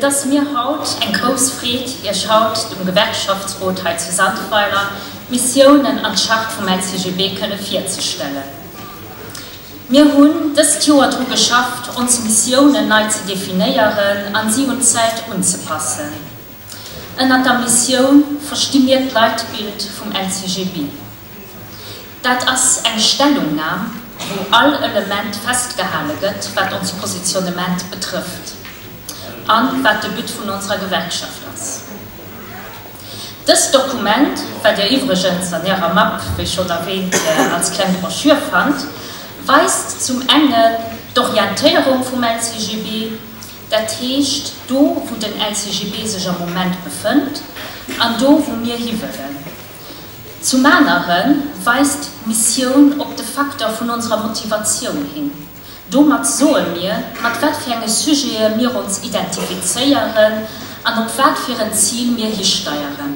ass mir haut eng grouss Freed, Iech haut um Gewerkschaftsrot hei zu Sandweiler d'Missiounen an d'Charte vum LCGB kënne virzestellen. Mir hunn dëst Joer dru geschafft, ons Missiounen nei ze definéieren an si un d'Zäit unzepassen. Ënnert der Missioun versti mir d'Leitbild vum LCGB. Dat ass eng Stellungnam, wou all Element festgehale gëtt, wat ons Positionnement betrëfft an wat de But vun onserer Gewerkschaft ass. Dëst Dokument, wat Dir iwwregens an Ärer Mapp, wéi schonn erwähnt, als kleng Broschür fannt, weist zum engen d'Orientéierung vum LCGB, dat heescht do, wou den LCGB sech am Moment befënnt an do, wou mir hiwëllen. Zum anere weist d'Missioun op de Facteur vun onserer Motivatioun hin. Domat soe mir, mat wat fir enge Sujete mir ons identifizéieren an op wat fir en Zil mir histeieren.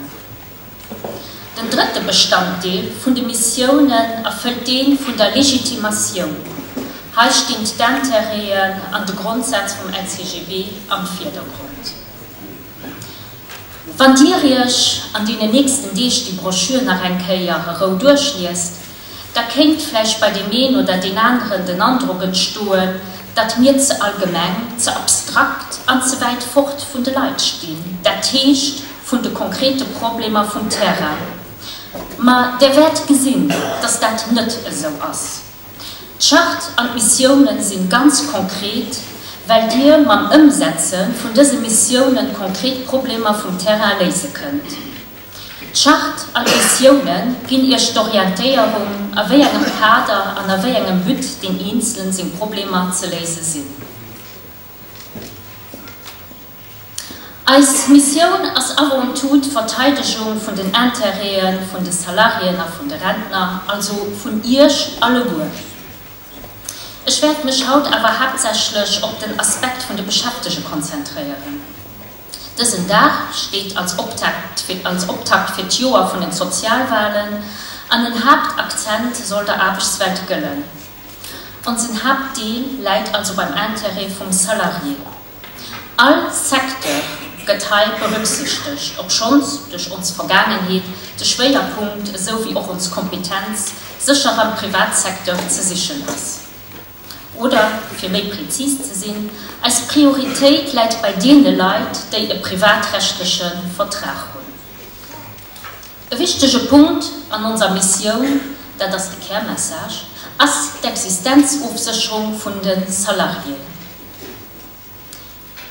Den drëtte Bestanddeel vun de Missiounen erfëllt dee vun der Legitimatioun. Hei stinn d'Intérêten an de Grondsätz vum LCGB am Virdergrond. Wann Dir Iech an deenen nächsten Deeg déi Broschür nach eng Kéier a Rou duerchliest, da kéint vläicht bei deem een oder deen aneren den Androck entstoen, datt mir ze allgemeng, ze abstrakt an ze wäit fort vun de Leit stinn, dat heescht vun de konkrete Problemer vum Terrain. Ma Der wäert gesinn, datt dat net esou ass. D'Charte an d'Missiounen sinn ganz konkret, well Dir mam Ëmsetze vun dëse Missiounen konkret Problemer vum Terrain léise kënnt. D'Charte an d'Missiounen ginn Iech d'Orientéierung, a wéi engem Kader an a wéi engem But deen Eenzelen seng Problemer ze léise sinn. Eis Missioun ass avant tout d'Verteidegung vun den Intérêtë vun de Salariéen a vun de Rentner, also vun Iech alleguer. Ech wäert mech haut awer haaptsächlech op den Aspekt vun de Beschäftege konzentréieren. Dësen Dag steet als Optakt fir d'Joer vun den Sozialwahlen an en Haaptakzent soll der Aarbechtswelt gëllen. Onsen Haaptdeel läit also beim Intérêt vum Salarié. All Secteur gëtt hei berücksichtegt, obschonns duerch ons Vergaangenheet de Schwéierpunkt esou wéi och ons Kompetenz sécher am Privatsecteur ze sichen ass. Oder, fir méi prezis ze sinn, eis Prioritéit läit bei deene Leit, déi e privatrechtleche Vertrag hunn. E wichtege Punkt an onser Missioun, dat ass de Kärmessage, ass d'Existenzofsécherung vun de Salariéen.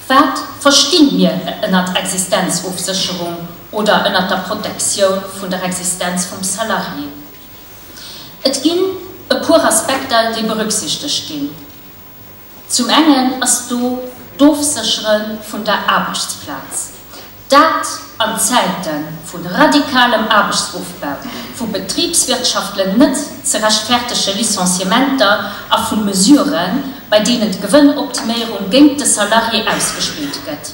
Wat versti mir ënnert Existenzofsécherung oder ënnert der Protektioun vun der Existenz vum Salarié? Et ginn e puer Aspekter, déi berücksichtegt ginn. Zum engen ass do d'Ofséchere vun der Aarbechtsplaz. Dat an Zäite vu radikalem Aarbechtsofbau, vu betribswirtschaftle net ze rechtfertege Licenciementer a vu Mesuren, bei deenen d'Gewënnoptiméierung géint de Salarié ausgespillt gëtt.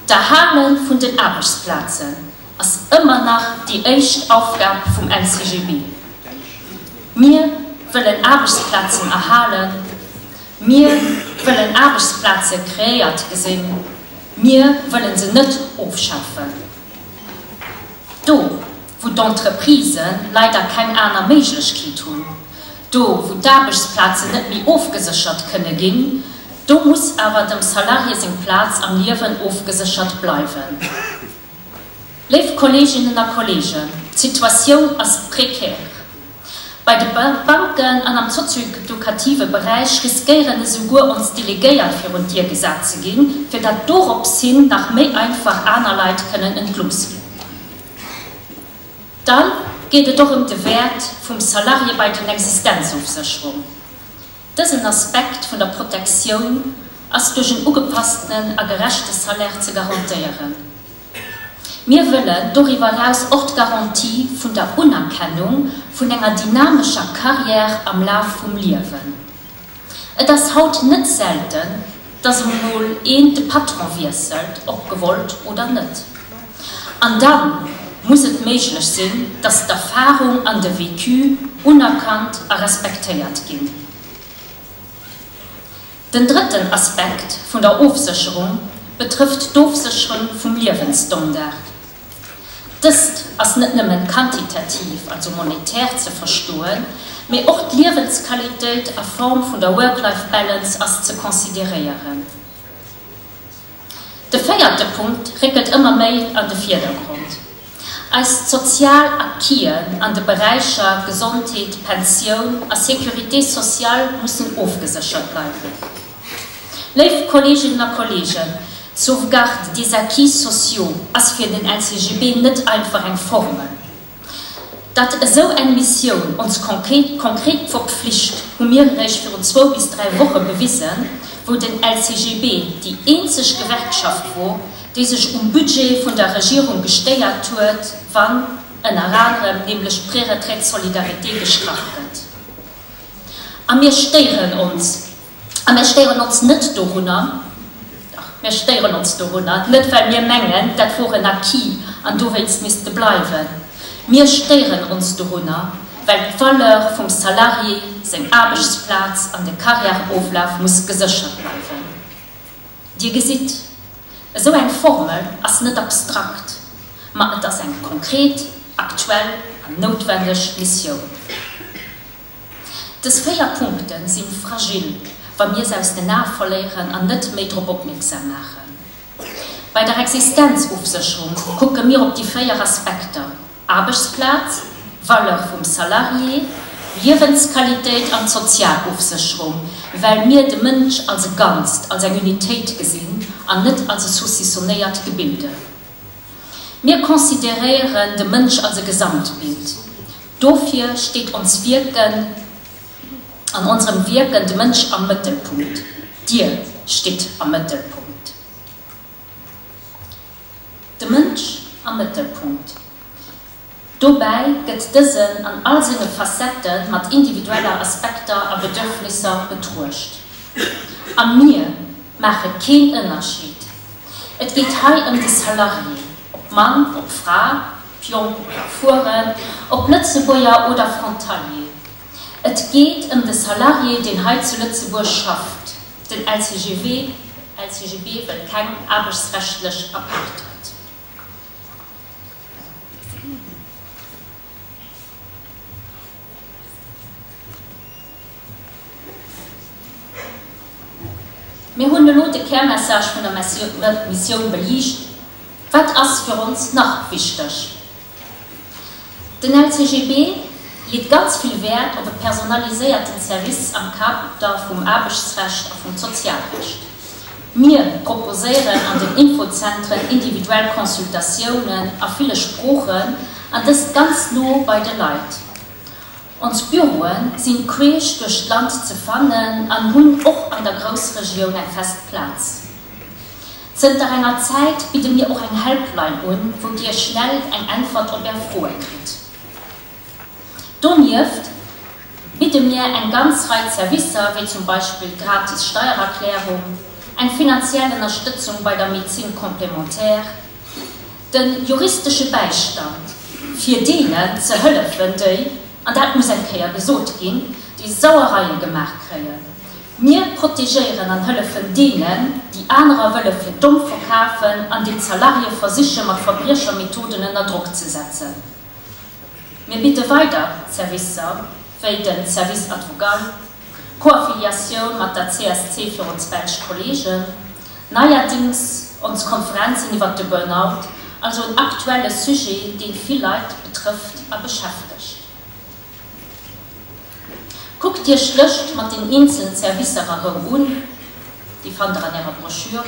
D'Erhale vun den Aarbechtsplazen ass ëmmer nach déi éischt Aufgab vum LCGB. Mir wëllen Aarbechtsplazen erhalen, mir wëllen Aarbechtsplaze kreéiert gesinn. Mir wëllen se net ofschafen. Do, wou d'Entreprisë leider keng aner Méiglechkeet hunn, do, wou d'Aarbechtsplazen net méi ofgeséchert kënne ginn, do muss awer dem Salarié seng Plaz am Liewen ofgeséchert bleiwen. Léif Kolleeginnen a Kolleegen, d'Situatioun ass prekär. Bei de Banken an am sozioedukative Beräich riskéieren esouguer ons Delegéiert virun d'Dier gesat ze ginn, fir datt dorops hin nach méi einfach aner Leit kënnen entlooss ginn. Da geet et och ëm de Wäert vum Salarié bei den Existenzofsécherung. Dësen Aspekt vun der Protektioun ass duerch en ugepasstenen a gerechte Salaire ze garantéieren. Mir wëllen doriwwer eraus och d'Garantie vun der Unerkennung vun enger dynamescher Carrière am Laf vum Liewen. Et ass haut net selten, dass emol een de Patron wiesselt, ob gewollt oder net. An da muss et méiglech sinn, dass d'Erfahrung an de Vécu unerkannt a respektéiert ginn. Den drëtten Aspekt vun der Ofsécherung betrëfft d'Ofsécherung vum Liewensstandard. Dëst ass net nëmmen quantitativ, also monetär ze verstoen, mee och d'Liewensqualitéit a Form vun der Work-Life-Balance ass ze consideréieren. De véierte Punkt réckelt ëmmer méi an de Vierdergrond. Eis sozial Acquisen an de Beräicher Gesondheet, Pensioun a Sécurité sociale mussen ofgeséchert bleiwen. Léif Kolleeginnen a Kolleegen, d'Sauvegarde des acquis sociaux ass fir den LCGB net einfach eng Formel. Datt esou eng Missioun ons konkret verpflicht, hu mir eréischt virun zwou bis 3 Woche bewisen, wou den LCGB déi eenzeg Gewerkschaft wor, déi sech um Budget vun der Regierung gestéiert huet, wann ënner anerem nämlech d'Préretraite-solidarité gestrach gëtt. A mir stéieren ons A mir stéieren ons net dorunner, dach, mir stéieren ons dorunner, net well mir mengen, dat wor en Acquis an dowéinst misst e bleiwen. Mir stéieren ons dorunner, well d'Valeur vum Salarié, seng Aarbechtsplaz an de Karriäreoflaf muss geséchert bleiwen. Dir gesitt, esou eng Formel ass net abstrakt, ma et ass eng konkret, aktuell an noutwendeg Missioun. Dës 4 Punkte si fragil, wa mir se aus den Ae verléieren an net méi drop opmierksam maachen. Bei der Existenzofsécherung kucke mir op déi 4 Aspekter, Aarbechtsplaz, Valeur vum Salarié, Liewensqualitéit an d'Sozialofsécherung, well mir de Mënsch als e Ganzt, als eng Unitéit gesinn an net als e saucissonnéiert Gebilde. Mir consideréieren de Mënsch als e Gesamtbild. Dofir steet ons Wierken, an onserem Wierken de Mënsch am Mëttelpunkt. Dir stitt am Mëttelpunkt. De Mënsch am Mëttelpunkt. Dobäi gëtt dësen an all senge Facettë mat individueller Aspekter a Bedürfnisser betruecht. A mir maache keen Ënnerscheed. Et geet hei ëm de Salarié, ob Mann, ob Fra, ob jonk oder erfueren, ob Lëtzebuerger oder Frontalier. Et geet ëm de Salarié, deen hei zu Lëtzebuerg schafft. Den LCGB, LCGB wëll keng aarbechtsrechtlech Apartheid. Mir hunn elo de Kärmessage vun der Missioun beliicht. Wat ass fir ons nach wichteg? Den LCGB leet ganz vill Wäert op e personaliséierten Service am Kader vum Aarbechtsrecht a vum Sozialrecht. Mir proposéieren an den Infozentren individuell Consultatiounen a ville Sproochen an dëst ganz no bei de Leit. Ons Büroe sinn queesch duerch d'Land ze fannen an hunn och an der Groussregioun eng fest Plaz. Zënter enger Zäit bidde mir och eng Helpline un, wou Dir schnell eng Äntwert op Är Froe kritt. Donieft bidde mir eng ganz Rei Zerwisser, wéi zum Beispill gratis Steiererklärung, eng finanziell Ënnerstëtzung bei der Médecine complémentaire, de juristesche Bäistand, fir deenen ze hëllefen, déi, an dat muss eng Kéier gesot ginn, déi Sauereie gemaach kréien. Mir protegéieren an hëllefen deenen, déi anerer wëlle fir domm verkafen an déi d'Salarië versiche mat Verbriechermethoden ënner Drock ze setzen. Mir bidde weider Servicer, wéi de Service Advogal, Koaffiliatioun mat der CSC fir ons belsch Kollegen, neierdings ons Konferenzen iwwert de Burnout, also en aktuelle Sujet, dee vill Leit betrëfft a beschäftegt. Kuckt Iech d'Lëscht mat den eenzelen Servicer a Rou un, déi fannt der an Ärer Broschür.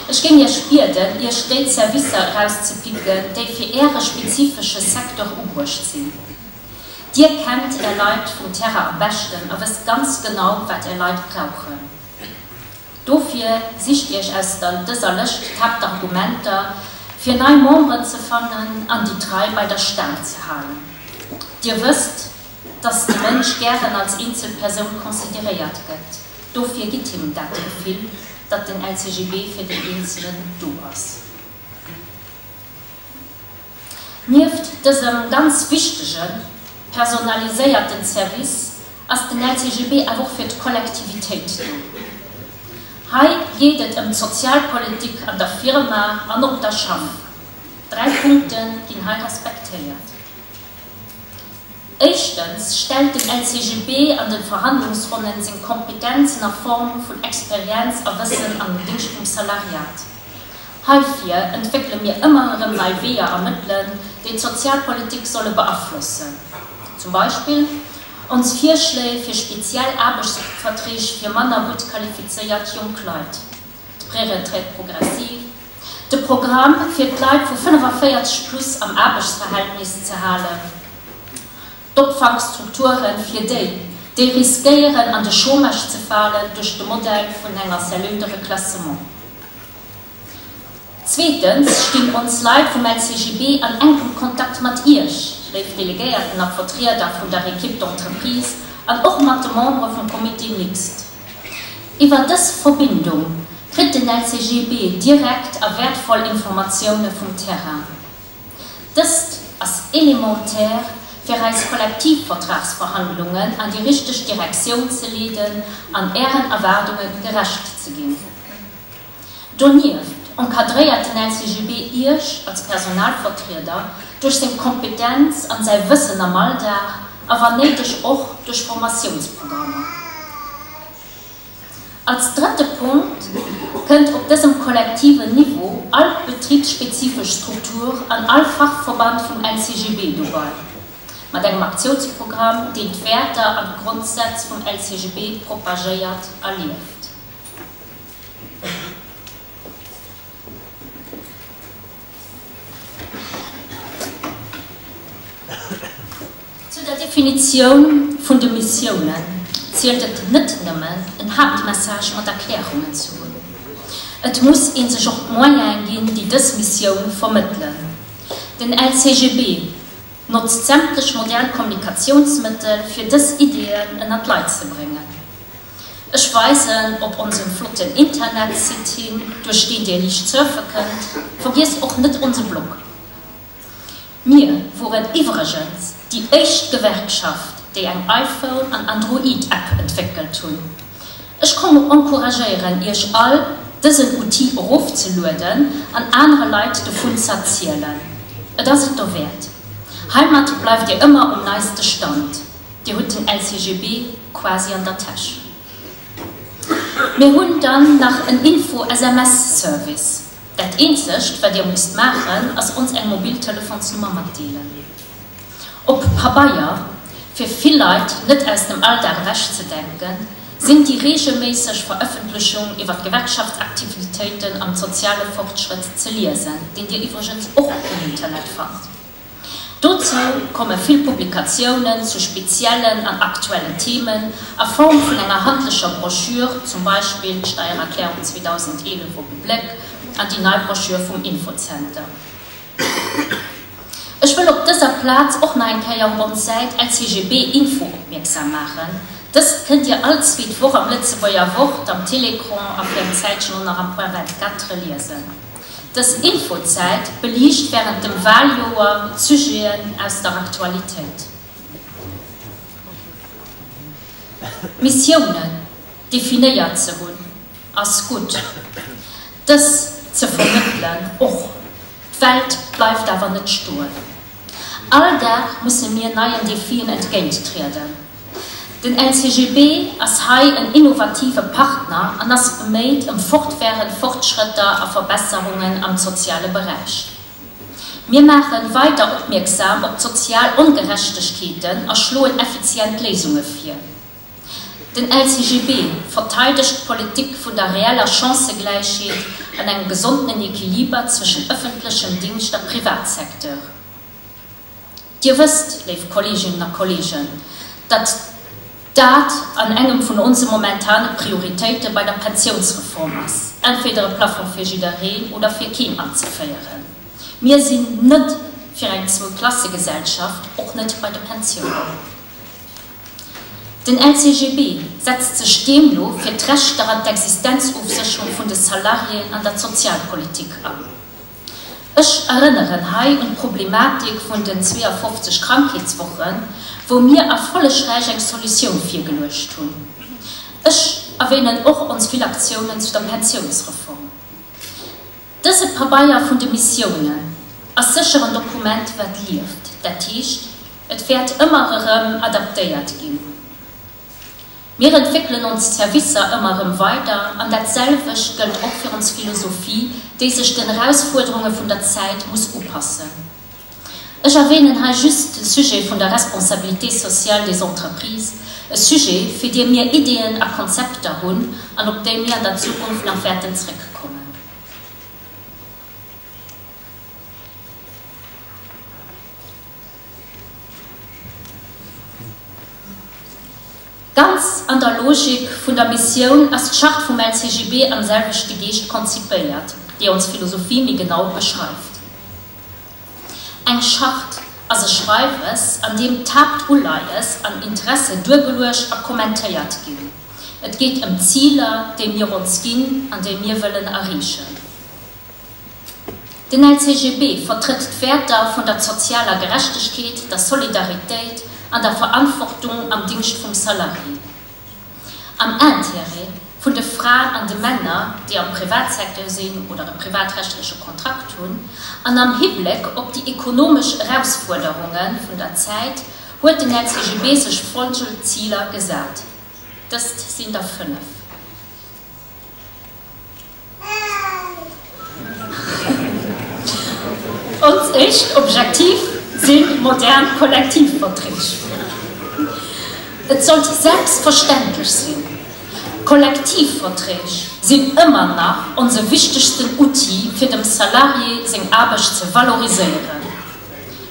Ech géing Iech bieden, Iech déi Servicer erauszepicken, déi fir Äre spezifesche Secteur ubruecht sinn. Dir kennt Är Leit vum Terrain am beschten a wësst ganz genau, wat Är Leit brauchen. Dofir sicht Iech aus der dëser Lëscht d'Haaptargumenter, fir nei Memberen ze fannen an déi Trei bei der Staang ze halen. Dir wësst, dass de Mënsch gären als eenzel Persoun consideréiert gëtt. Dofir gitt him dat Gefill, datt den LCGB fir den Eenzelen do ass. Nieft dësem ganz wichtege personaliséierten Service ass den LCGB awer och fir d'Kollektivitéit do. Hei geet et ëm d'Sozialpolitik an der Firma an op der Schaff. 3 Punkte ginn hei respektéiert. Éischtens stellt den LCGB an de Verhandlungsronnen seng Kompetenzen a Form vun Experienz a Wëssen an den Dingscht vum Salariat. Heifir entwéckele mir ëmmer erëm nei Weeër a Mëttelen, déi d'Sozialpolitik solle beaflossen. Zum Beispill ons Virschléi fir speziell Aarbechtsverträg fir manner gutt qualifizéiert jonk Leit, d'Préretraite progressive, de Programm fir d'Leit vu 45 plus am Aarbechtsverhältnis ze halen, d'Opfankstrukture fir déi, déi riskéieren an de Chômage ze falen duerch de Modell vun enger Cellule de reclassement. Zweetens stinn ons Leit vum LCGB an enkem Kontakt mat Iech, léif Delegéierten a Vertrieder vun der Équipe d'entreprise an och mat de Membere vum Comité mixte. Iwwer dës Verbindung kritt den LCGB direkt a wäertvoll Informatioune vum Terrain. Dëst ass elementaire fir eis Kollektivvertragsverhandlungen an déi richteg Direktioun ze leeden an Ären Erwaardunge gerecht ze ginn. Donieft encadréiert den LCGB Iech als Personalvertrieder duerch seng Kompetenz an säi Wëssen am Alldag a wann néideg och duerch Formatiounsprogrammer. Als drëtte Punkt kënnt op dësem kollektiven Niveau all betribsspezifesch Struktur an all Fachverband vum LCGB dobei, mat engem Aktiounsprogramm, deen d'Wäerter an d'Grondsätz vum LCGB propagéiert a lieft. Zu der Definitioun vun de Missiounen zielt et net nëmmen, en Haaptmessage mat Erklärungen ze hunn. Et muss ee sech och d'Moyene ginn, déi dës Missioun vermëttelen. Den LCGB notzt sämtlech modern Kommunikatiounsmëttel, fir dës Ideeën ënner d'Leit ze bréngen. Ech weisen op onsen flotten Internetsite hin, duerch deen dir liicht surfe kënnt. Vergiesst och net onse Blog. Mir woren iwwregens déi éischt Gewerkschaft, déi eng iPhone an Android App entwéckelt hunn. Ech encouragéieren iech all, dësen Outil erofzelueden an anere Leit dovun z'erzielen. Et ass et dowäert. Heimat bleift dir ëmmer um neiste Stand. Dir hutt den LCGB quasi an der Täsch. Mir hunn dann nach en Info-SMS-Service. Dat eenzegt, wat Dir musst maachen, ass ons eng Mobiltelefonsnummer matdeelen. Op Pabeier, fir vill Leit net aus dem Alldag ewechzedenken, sinn déi reegelméisseg Verëffentlechung iwwer d'Gewerkschaftsaktivitéiten am d'soziale Fortschrëtt ze liesen, deen Dir iwwregens och um Internet fannt. Dozou komme vill Publikatiounen zu speziellen an aktuellen Themen a Form vun enger handlecher Broschür, zum Beispill d'Steiererklärung 2011 op e Bléck an déi nei Broschür vum Infocenter. Ech wëll op dëser Plaz och nach eng Kéier op ons Säit LCGB-Info opmierksam maachen. Dëst kënnt Dir all zweet Woch am Lëtzebuerger Wort, am Télécran a fir eng Zäitchen och nach am Point 24 liesen. Dës Infozäit beliicht wärend dem Waljoer d'Sujeten aus der Aktualitéit. Missiounen definéiert ze hunn, ass gutt. Dës ze vermëttelen och. D'Welt bleift awer net stoen. All Dag musse mir neien Defien entgéint trieden. Den LCGB ass hei en innovative Partner an ass beméit ëm fortwärend Fortschrëtter a Verbesserungen am soziale Beräich. Mir maache weider opmierksam op d'sozial Ongerechtegkeeten a schloen effizient Léisunge vir. Den LCGB verteidegt d'Politik vun der reeller Chancëgläichheet an engem gesondenen Equiliber zwëschen ëffentlechem Dingscht a Privatsecteur. Dir wësst, léif Kolleeginnen a Kolleegen, datt dat an engem vun onse momentane Prioritéite bei der Pensiounsreform ass, entweder e Plafond fir jiddereen oder fir keen anzeféieren. Mir sinn net fir eng Zwouklassegesellschaft, och net bei de Pensiounen. Den LCGB setzt sech deemno fir d'Rechter an d'Existenzofsécherung vun de Salariéen an der Sozialpolitik an. Ech erënneren hei un d'Problematik vun den 52 Krankheetswochen, wou mir erfollegräich eng Solutioun virgeluecht hunn. Ech. erwänen och ons vill Aktiounen zu der Pensiounsreform. Dëse Pabeier vun de Missiounen ass sécher en Dokument wat lieft, dat heescht et wäert ëmmer erëm adaptéiert ginn. Mir entwéckelen ons Servicer ëmmer erëm weider an dat selwecht gëllt och fir ons Philosophie, déi sech den Erausfuerderunge vun der Zäit muss upassen. Ech erwähnen hei just de Sujet vun der Responsabilité sociale des entreprises, e Sujet, fir dee mir Ideeën a Konzepter hunn an op déi mir an der Zukunft nach wäerten zréckkommen. Ganz an der Logik vun der Missioun ass d'Charte vum LCGB am selwechte Geescht konzipéiert, déi ons Philosophie méi genau beschreift. Eng Charte ass e Schreiwes, an deem d'Haaptuleies an Interesse duergeluecht a kommentéiert ginn. Et geet ëm d'Ziler, déi mir ons ginn an déi mir wëllen erreechen. Den LCGB vertrëtt d'Wäerter vun der sozialer Gerechtegkeet, der Solidaritéit an der Verantwortung am Dingscht vum Salarié. Am Intérêt vun de Fraen an de Männer, déi am Privatsecteur sinn oder e privatrechtleche Kontrakt hunn, an am Hibléck op déi ekonomesch Erausfuerderunge vun der Zäit, huet den LCGB sech folgend Ziler gesat, dëst sinn der 5. Ons éischt Objektiv si modern Kollektivverträg. Et sollt selbstverständlech sinn, Kollektivverträg sinn ëmmer nach onse wichtegsten Outil fir dem Salarié seng Aarbecht ze valoriséieren.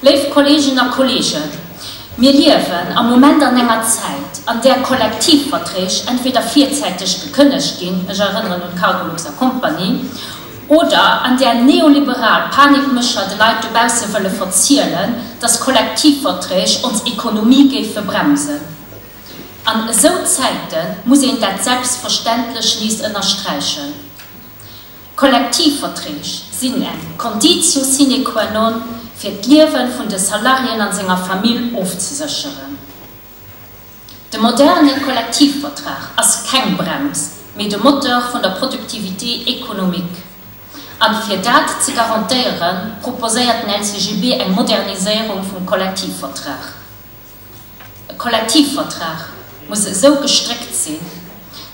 Léif Kolleeginnen a Kolleegen, mir liewen am Moment an enger Zäit, an där Kollektivverträg entweder virzäiteg gekënnegt ginn, ech erënneren un d'Cargolux a Compagnie, oder an där neoliberal Panikmécher de Leit dobausse wëlle verzielen, dass Kollektivverträg ons Ekonomie géife bremsen. An esou Zäite muss een dat selbstverständlech nees ënnersträichen. Kollektivverträg sinn eng Conditio sine qua non fir d'Liewe vun de Salariéen an senger Famill ofzesécheren. De moderne Kollektivvertrag ass keng Brems, mee de Moteur vun der Productivité économique. An fir dat ze garantéieren, proposéiert den LCGB eng Moderniséierung vum Kollektivvertrag. E Kollektivvertrag muss esou gestréckt sinn,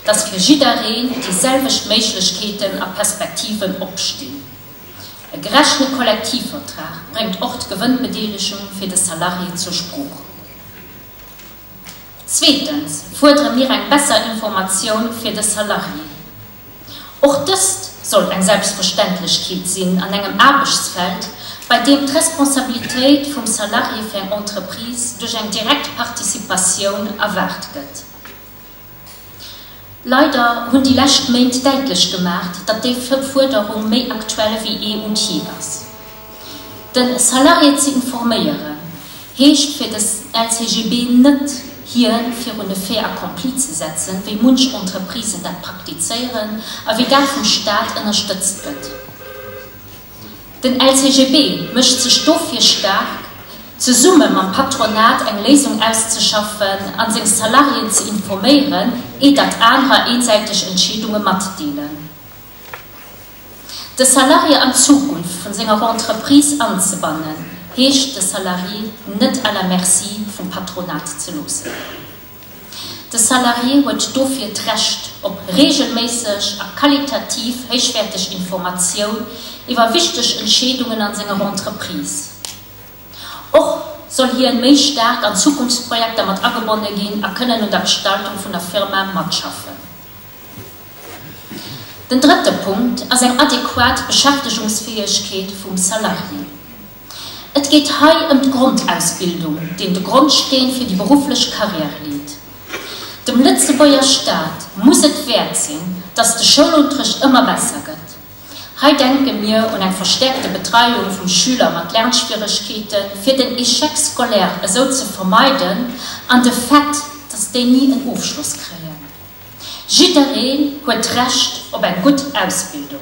dass fir jiddereen déi selwecht Méiglechkeeten a Perspektiven opstinn. E gerechte Kollektivvertrag bréngt och d'Gewënnbedeelegung fir de Salarié zur Sprooch. Zweetens fuerdere mir eng besser Informatioun fir de Salarié. Och dëst sollt eng Selbstverständlechkeet sinn an engem Aarbechtsfeld, bei deem d'Responsabilitéit vum Salarié fir eng Entreprise duerch eng direkt Participatioun erwaart gëtt. Leider hunn déi lescht Méint däitlech gemaacht, datt déi Fuerderung méi aktuell ewéi eh und je ass. De Salarié ze informéieren, heescht fir de LCGB net, hien virun e Fait accompli ze setzen, wéi munch Entreprisen dat praktizéieren a wéi dat vum Staat ënnerstëtzt gëtt. Den LCGB mécht sech dofir staark, zesumme mam Patronat eng Léisung auszeschaffen a seng Salariéen ze informéieren, ee datt anerer eensäiteg Entscheedunge matdeelen. De Salarié an d'Zukunft vun senger Entreprise anzebannen, heescht de Salarié net à la merci vum Patronat ze loossen. De Salarié huet dofir d'Recht op reegelméisseg a qualitativ héichwäerteg Informatioun iwwer wichteg Entscheedungen an senger Entreprise. Och soll hien méi staark an Zukunftsprojekter mat agebonne ginn a kënnen un der Gestaltung vun der Firma matschaffen. Den drëtte Punkt ass eng adequat Beschäftegungsfäegkeet vum Salarié. Et geet hei ëm d'Grondausbildung, deen de Grondsteen fir déi berufflech Carrière leet. Dem Lëtzebuerger Staat muss et wäert sinn, dass de Schoulunterrecht ëmmer besser gëtt. Hei denke mir un eng verstäerkte Betreiung vum Schüler mat Lernschwieregkeeten, fir den Échec scolaire esou ze vermeiden an de Fait, dass déi ni en Ofschloss kréien. Jiddereen huet d'Recht op eng gutt Ausbildung.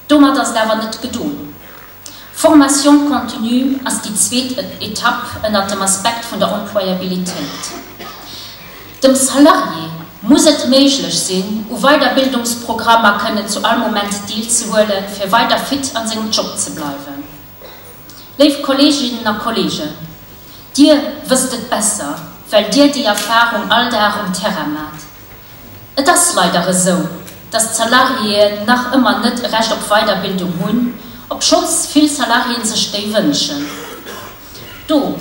Domat ass et awer net gedoen. Formation continue ass déi zweet Etapp ënnert dem Aspekt vun der Employabilitéit. Dem Salarié. Muss et méiglech sinn, u Weiderbildungsprogrammer kënnen zu all Moment deelzehuelen, fir weider fit an sengem Job ze bleiwen? Léif Kolleeginnen a Kolleegen, Dir wësst et besser, well Dir déi Erfarung all Dag um Terrain maacht. Et ass leider esou, dass d'Salariéen nach ëmmer net e Recht op Weiderbildung hunn, obschonns vill Salariéen sech déi wënschen. Do,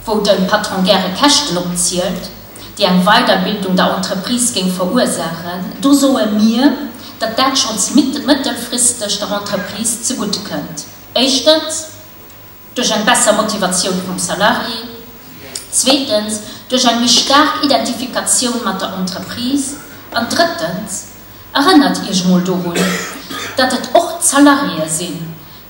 wou de Patron gäre Käschten opzielt, déi eng Weiderbildung der Entreprise géing verursaachen, do soe mir, datt dat schonns mëttelfristeg der Entreprise zegutt kënnt. Éischtens duerch eng besser Motivatioun vum Salarié, zweetens duerch eng méi staark Identifikatioun mat der Entreprise an drëttens, erënnert Iech emol dorun, datt et och d'Salariéë sinn,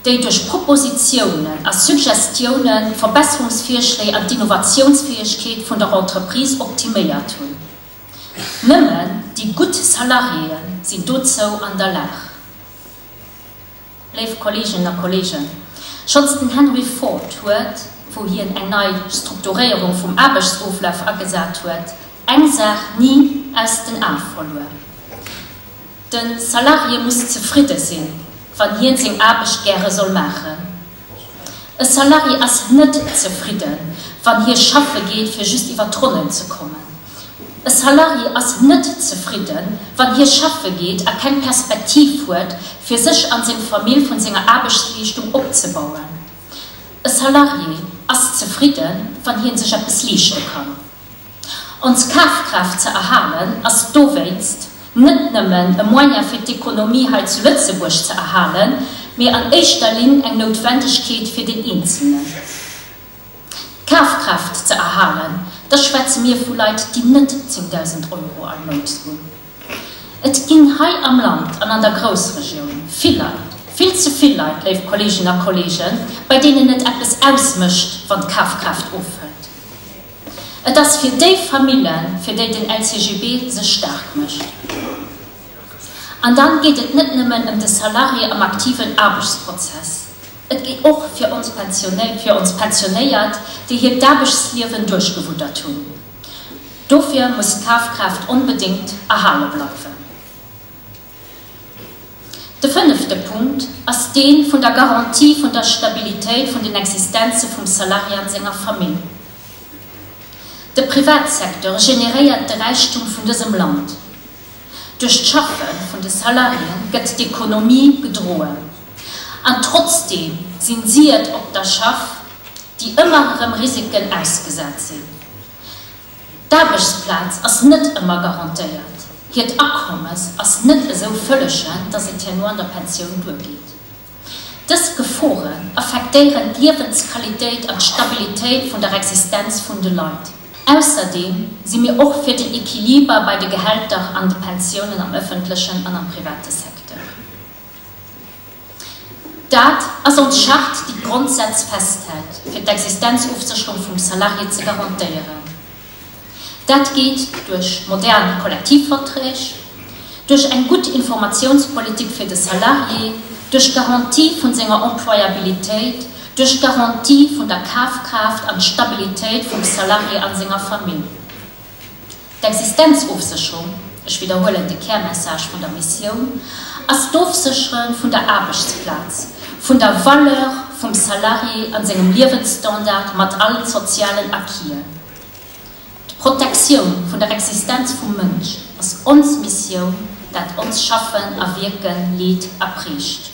déi duerch Propositiounen a Suggestiounen d'Verbesserungsvirschléi an d'Innovatiounsfäegkeet vun der Entreprise optiméiert hunn. Nëmmen déi gutt Salariéë sinn dozou an der Lag. Léif Kolleeginnen a Kolleegen, schonns den Henry Ford huet, wou hien eng nei Strukturéierung vum Aarbechtsoflaf agesat huet, eng Saach ni aus den Ae verluer, De Salarié muss zefridde sinn, wann hien seng Aarbecht gäre soll maachen. E Salarié ass net zefridden, wann hie schaffe geet, fir just iwwer d'Ronnen ze kommen. E Salarié ass net zefridden, wann hie schaffe geet a keng Perspektiv huet, fir sech an seng Famill vun senger Aarbechtsleeschtung opzebauen. E Salarié ass zefridden, wann hien sech eppes leeschte kann. Ons Kafkraaft ze erhalen ass dowéinst net nëmmen e Moyen fir d'Ekonomie hei zu Lëtzebuerg ze erhalen, mee an éischter Linn eng Noutwendegkeet fir den Eenzelnen. D'Kafkraaft ze erhalen, da schwätze mir vu Leit, déi net 10.000 Euro all Mount hunn. Et ginn hei am Land an an der Groussregioun vill Leit, vill ze vill Leit, léif Kolleeginnen a Kolleegen, bei deenen et eppes ausmécht, wann d'Kafkraaft ofhëlt. Et ass fir déi Famillen, fir déi den LCGB sech staark mécht. An dann geet et net nëmmen ëm de Salarié am aktiven Aarbechtsprozess. Et geet och fir ons fir ons Pensionéiert, déi hiert d'Aarbechtsliewen duerchgewuddert hunn. Dofir muss d'Kafkraaft onbedéngt erhale bleiwen. De fënnefte Punkt ass dee vun der Garantie vun der Stabilitéit vun den Existenze vum Salarié an senger Famill. De Privatsecteur generéiert de Räichtum vun dësem Land. Duerch d'Schaffe vun de Salariéen gëtt d'Ekonomie gedroen. An trotzdeem sinn si et op der Schaff, déi ëmmer erëm Risiken ausgesat sinn. D'Aarbechtsplaz ass net ëmmer garantéiert, hiert Akommes ass net esou vëllegen, datt et herno an der Pensioun duergeet. Dës Geforen affektéieren d'Liewensqualitéit an d'Stabilitéit vun der Existenz vun de Leit. Ausserdeem si mir och fir den Equiliber bei de Gehälter an de Pensiounen am ëffentlechen an am private Secteur. Dat ass ons Charte, déi d'Grondsätz festhält, fir d'Existenzofsécherung vum Salarié ze garantéieren. Dat geet duerch modern Kollektivverträg, duerch eng gutt Informatiounspolitik fir de Salarié, duerch d'Garantie vun senger Employabilitéit, duerch d'Garantie vun der Kafkraaft an d'Stabilitéit vum Salarié an senger Famill. D'Existenzofsécherung, ech widderhuelen de Kärmessage vun der Missioun, ass d'Ofséchere vun der Aarbechtsplaz, vun der Valeur vum Salarié an sengem Liewensstandard mat allen sozialen Acquisen. D'Protektioun vun der Existenz vum Mënsch ass ons Missioun, dat ons Schaffen a Wierke leet a prägt.